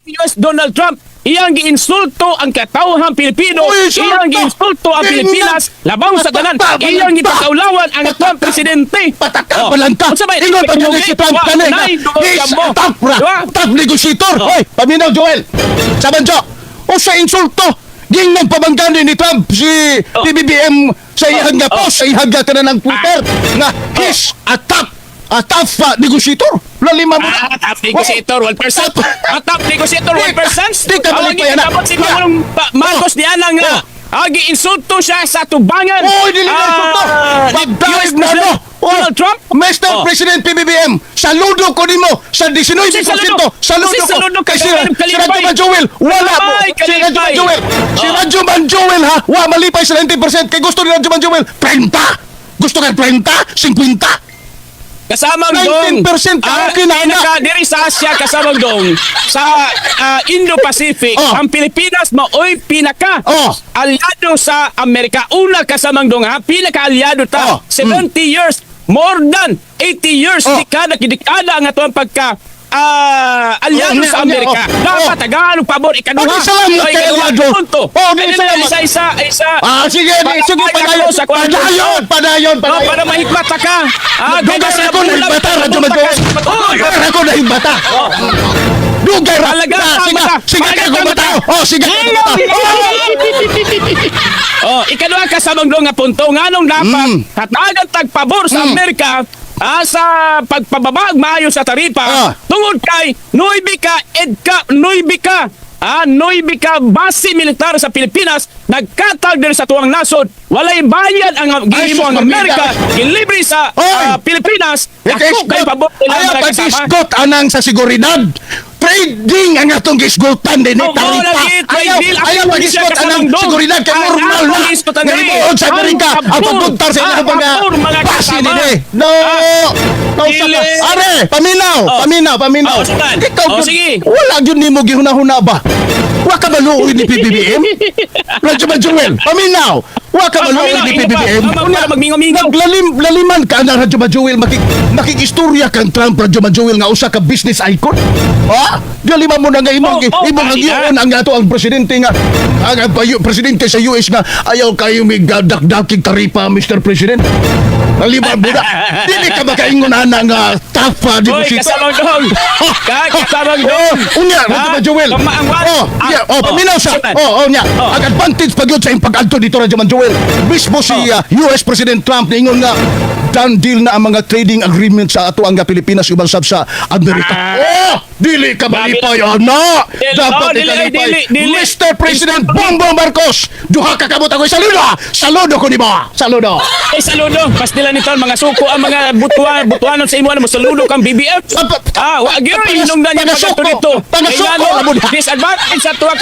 US Donald Trump, iyang giinsulto ang katawhan Pilipino, Uy, insulto! Iyang giinsulto ang Tingnan! Pilipinas, labaw sa tanan, Pataka, iyang balanta! gipakaulawan ang atong presidente. Pataka Oh. balanta. Unsa may- Ingon pa gyud si Trump kani nga he's a top ra, Diba? top negotiator. Oh. Hoy, paminaw, Joel. Saban Jo. Usa insulto. Gingnan pabanggani ni Trump si PBBM sa iyang nga post, sa iyang nga tanan ng Twitter nga he's a tough negotiator. Lalima mo na. Ah, top negotiator, 1%. Top. Ah, top negotiator, 1%. Di ka Ang malipay, anak. gikabot si Pangulong Marcos diana nga. Agi insulto siya sa tubangan. Oy, dili na insulto. Ni Pagdaig US na President no. Oh, Donald Trump. Mr. Oh. President PBBM, saludo ko nimo sa 19%. Kasi saludo. Saludo Kasi ko. saludo ka, Kay si, gawin si kalipay. Radyo Man Joel, wala mo. Ay, Si Radyo Man kalipay. Joel, si Oh. Radyo Man Joel ha, wa malipay sa 90% kay gusto ni Radyo Man Joel 30. Gusto ka 30, 50. Kasamang dong. 19% ka, okay na, anak. Pinaka, diri sa Asia, kasamang dong. Sa Indo-Pacific, Oh. ang Pilipinas maoy pinaka Oh. aliado sa Amerika. Una, kasamang dong ha, pinaka aliado ta. Oh. 70 years, more than 80 years, dekada kidekada ang atuang pagka aliado Oh, sa nya, Amerika. oh. Dapat tagaan og pabor ikaduha. Oh, di salamat Oy, kay ikaduha aliado. punto. Oh, di Ay, salamat. Isa, isa, isa. Ah, sige, di, sige, padayon. Sa kwarto. Padayon, padayon, Oh, padayon. para mahigmat ka. Ah, Dugay ra ko nahigbata, Radyo Man Joel. Dugay ra ko nahigbata. Dugay ra. Talaga, Ah, tama sige, ka. sige Talaga, kay ko tama bata. ka. Oh, sige kay ko bata. Oh, ikaduha, kasamang dong, nga punto nganong dapat hatagan tagpabor sa Amerika sa pagpababag maayo sa taripa tungod kay nuibi ka EDCA, nuibi ka base militar sa Pilipinas nagkatag diri sa tuwang nasod. Walay bayad ang gihimo Ay, ang sus, Amerika, gilibre sa Oy! Pilipinas. It is Ako kay good. pabor nila Ayaw mga kasama. pag-isgot anang sa seguridad. Trading ang atong gisgutan din Oo, taripa. lagi, trade Ayaw, deal. Ako ayaw hindi pag-isgot siya anang kasamang dong. seguridad kay Ang normal atong na. isgutan Nga diri. ibuod sa Ang Amerika ang pabor. pagpuntar sa Ang ilang mga pabor, mga base kasama. dinhi. No. No sa ka. Dili. Are, paminaw, Oh. paminaw, paminaw. Oh, sudan. Ikaw Oh, gyud, sige. wala gyud nimo gihuna-huna ba? Wa ka maluoy ni PBBM? Radyo Man Joel, paminaw. Wa ka Oh, maluoy paminaw, ni imo pa. PBBM? Oh, magmingaw-mingaw. Naglalim laliman ka na, Radyo Man Joel, makikistorya kang Trump, Radyo Man Joel, nga usa ka business icon. Ha? Laliman mo na nga imong Oh, imong ay, ang ang ato ang presidente nga ang presidente sa US nga ayaw kayo mig dakdakig taripa, Mr. President. Laliman mo na. Dili ka makaingon ana nga tough Hoy, deposito. kasamang dong. Kasamang dong. Oh, unya, Radyo Man Joel. Pamaangwan. Oh, yeah, oh, paminaw sa. Sudan. Oh, nya. Oh. Ang advantage pa gyud sa imong pag-adto dito, Radyo Man Joel. Mismo si US President Trump niingon nga done deal na ang mga trading agreement sa ato ang Pilipinas uban sab sa Amerika. Oh, dili ka malipay ana. Dili, Dapat oh, dili, ay, ikalipay. dili, dili. Mr. President Bongbong Marcos, duha ka kamot ako saludo. Saludo ko nimo. Saludo. Eh, saludo. Pastila nito, mga suko, ang mga butuan, butuanon sa imo, mo saludo kang BBM. Ah, wa gyud hinungdan niya Pagasuko. pagkato dito. Pagasuko, Kay ngano, ra mo na. disadvantage sa tuwa.